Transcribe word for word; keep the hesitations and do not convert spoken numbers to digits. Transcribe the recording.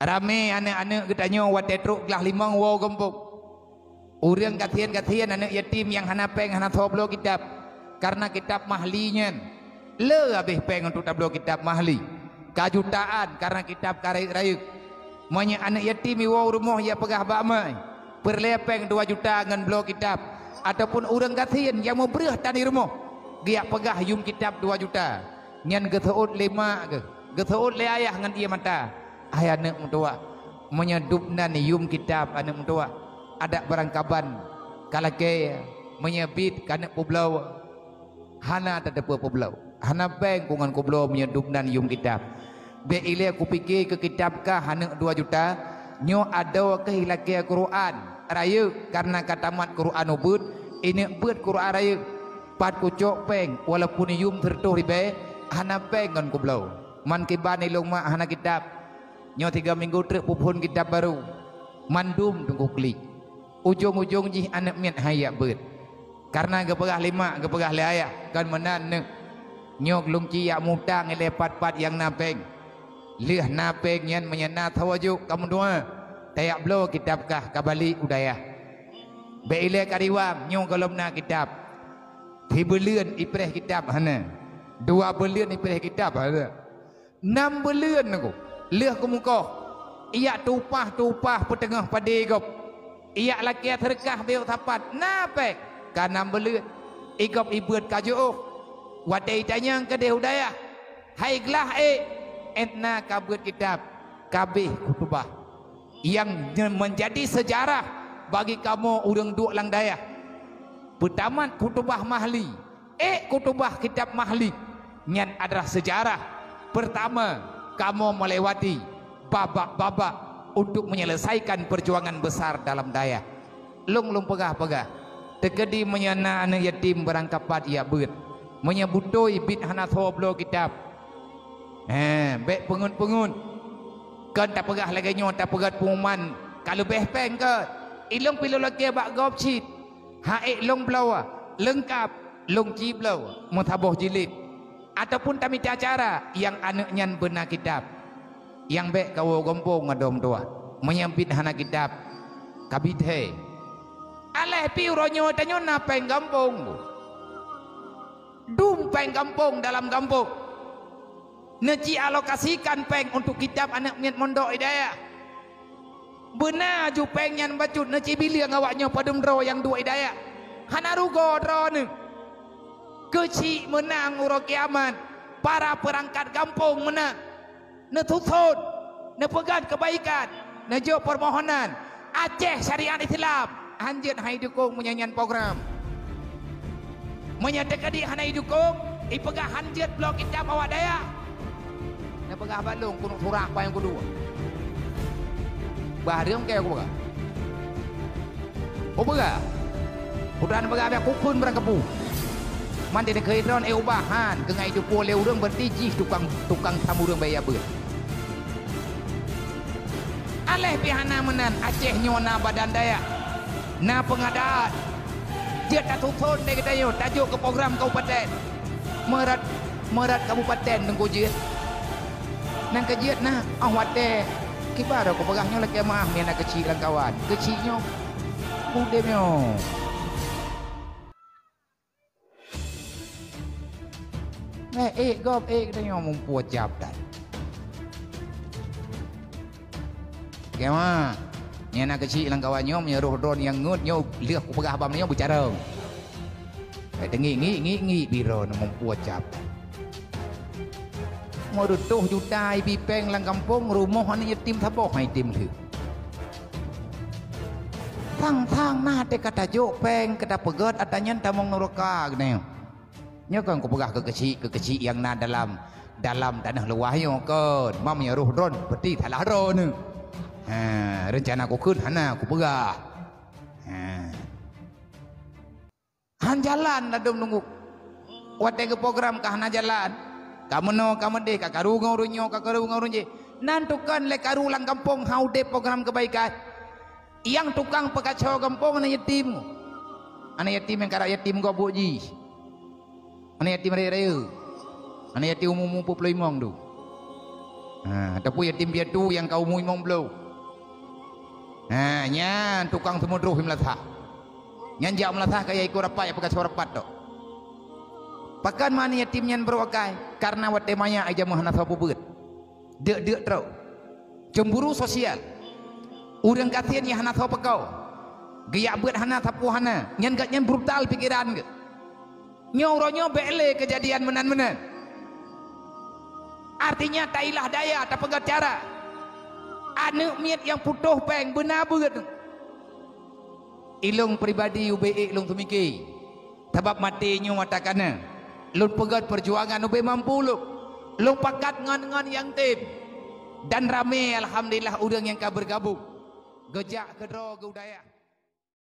Ramé aneuk-aneuk geutanyoe watée trok glah limong woe gampông. Ureuëng gasien-gasien aneuk yatim nyang hana péng hana soe bloe kitab, kareuna kitab mahli nyan le habéh péng untuk tabloe kitab mahli. Ka jutaan kareuna kitab ka rayeuk-rayeuk. Meunyoe aneuk yatim iwoe u rumoh ya peugah bak ma, peureulée péng dua juta ngon bloe kitab, ataupun ureuëng gasien nyang mubreuh tan di rumoh, geujak peugah yum kitab dua juta, nyan geuseuôt lé mak geuh, geuseuôt lé ayah ngon ié mata, "Hai aneuk meutuwah, meunyoe dub nan yum kitab aneuk meutuwah, adak barangkaban ka lakée, meunyoe biet ka neuk peubloe." Hana tateupeue peubloe. Hana péng ku ngon kubloe meunyoe dub nan yum kitab. Bék ilée kupike keu kitab kah aneuk dua juta, nyoe adoe keuh ilakée Quran rayeuk kareuna ka tamat Quran ubeuet, ineuk beuet Quran rayeuk. Pat kucok péng walaupun yum sireutôh ribée, hana péng ngon kubloe. Man kiban ilông mak hana kitab. Nyoe tiga minggu treuk peuphon kitab barô. Mandum teungku klik. Ujong-ujong jih aneuk miet hai jak beuet. Kareuna geupeugah lé mak, geupeugah lé ayah, kon meunan neuk. Nyoe lôn ci jak mutang ilée pat-pat nyang na péng. Lheueh na péng nyan meunyoe na saboh jok ka meutuha, tajak bloe kitab kah ka balek u dayah. Bék ilée ka riwang, nyoe gohlom na kitab. Sibuleuen ipreh kitab hana. Dua buleuen ipreh kitab hana. Nam buleuen ku lheueh keumeukoh, ijak tupah-tupah peuteungoh padé gob, ijak lakée seureukah biyeu sapat, na péng ka nam buleuen. Igob ibeuet ka jiôh. Watée itanyong keudeh u dayah, hai glah ék, étna ka beuet kitab, ka abéh khutubah. Nyang menjadi sejarah bagi kamoe ureuëng duek lam dayah. Peutamat khutubah mahli, ék khutubah kitab mahli, nyan adalah sejarah pertama kamoe melewati babak-babak untuk menyelesaikan perjuangan besar dalam dayah. Lôn lôn peugah-peugah, teukeudi meunyoe na aneuk yatim barangkapat jak beuet, meunyoe beutôi biet hana soe bloe kitab, Hé, bék peungeut-peungeut. Kon tapeugah lagée nyoe tapeugét pengumuman ka leubeh péng keu. Ilông pih lôn lakée bak gob cit. Ha ék lông bloe, leungkab, lông ci bloe, meusaboh jilid. Ataupun tamita cara nyang aneuk nyan beuna kitab. Nyang bék kawoe gampông ngon dom tuah. Meunyoe biet hana kitab, ka biet hé. Aléh pih uroe nyoe tanyoe na péng gampông. Dum péng gampông dalam gampông. Neuci alokasikan péng untuk kitab aneuk miet mondok hidayah. Beuna ju péng nyan bacut neuci bileung awak nyoe padum droe nyang duek hidayah. Hana rugoe droeneuh. Keuchik meunang uroe kiamat, para peurangkat gampông meunang. Neususon, neupeugét keubaikan, neujok peumohonan. Aceh syariat Islam hanjeuet hai dukong meunyoe nyan program. Meunyoe teukeudi hana idukong, ipeugah hanjeuet bloe kitab awak dayah. Neupeugah bak lôn keuneuk surak paih nyang keudua. Bah deuh keu kupeugah. Kupeugah. Kudan peugah biak kukheun barang kapu. Man teuneukheun droen éh ubah han keu ngai tupo lé ureuëng berarti jih tukang tukang tham ureuëng baya beuet. Aléh pih hana meunan Aceh nyoe na badan dayah, na peungadaan. Jeuet tasuson lé geutanyoe tajok keu program kabupaten. Meurat meurat kabupaten teungku jeuet. Nang keujeuet na óh watée kibar kupeugah nyoe lakée meuah mian na keuchik lam kawan. Keuchik nyoe udeb nyoe. Éh ék gob ék geutanyoe mumpue cap that. Kema, nyan na keuchik lam kawan nyoe meunyoe roh droen nyang ngeut nyoe lheueh kupeugah bak meunyoe beucarông. Éh teungiek ngiek ngiek ngiek biro na mumpue cap that. Meureutoh juta ibi péng lam gampông rumoh aneuk yatim saboh han item lheueh. Sang-sang na teuka tajok péng keu tapeugét ata nyan tamong nuraka geutanyoe. Nyoe kon kupeugah keu keuchik-keuchik nyang na dalam dalam tanoh luwah nyoe kon. Mam nyoe roh droen peuti salah droeneuh. Ha, reuncana kukheun hana kupeugah. Ha. Han jalan ladom nunggu. Watée geuprogram ka hana jalan. Ka meunoe ka meudeh ka karu ngon ureuëng nyoe ka karu ngon ureuëng jih. Nan tukon lé karu lam gampông ha udeb program keubaikan. Nyang tukang peukaco gampông aneuk yatim. Aneuk yatim nyang karab yatim gob buet jih. Aneuk yatim rayeuk-rayeuk. Aneuk yatim umu-umu peuet ploh limong tu. Ha, ataupun yatim piatu nyang ka umu limong ploh. Ha, nyan tukang seumeudroh meulasah. Nyan jak meulasah kaya iko rapat nyang peugah soe rapat tu. Pakon meunan yatim nyan beuroe akai? Karena watée manyak ai jameuh hana soe peubeuet. Deuk-deuk trok. Cemburu sosial. Ureuëng gasien nyang hana soe peuko. Geujak beuet hana, sapeue hana. Nyan gobnyan brutal pikeran geuh. Nyoe uroe nyoe bék lé keujadian meunan-meunan. Artinya tailah daya, tapeugah cara. Aneuëk miet nyang putôh péng beuna beuet. Ilông pribadi ubé ék lông seumiké. Sabab maté nyoe mata kana. Lôn peugét peujuangan ubé mampu lôn. Lôn pakat ngon-ngon nyang tem. Dan ramé alhamdulillah ureuëng nyang ka beugabông. Geujak keudroe geu dayah.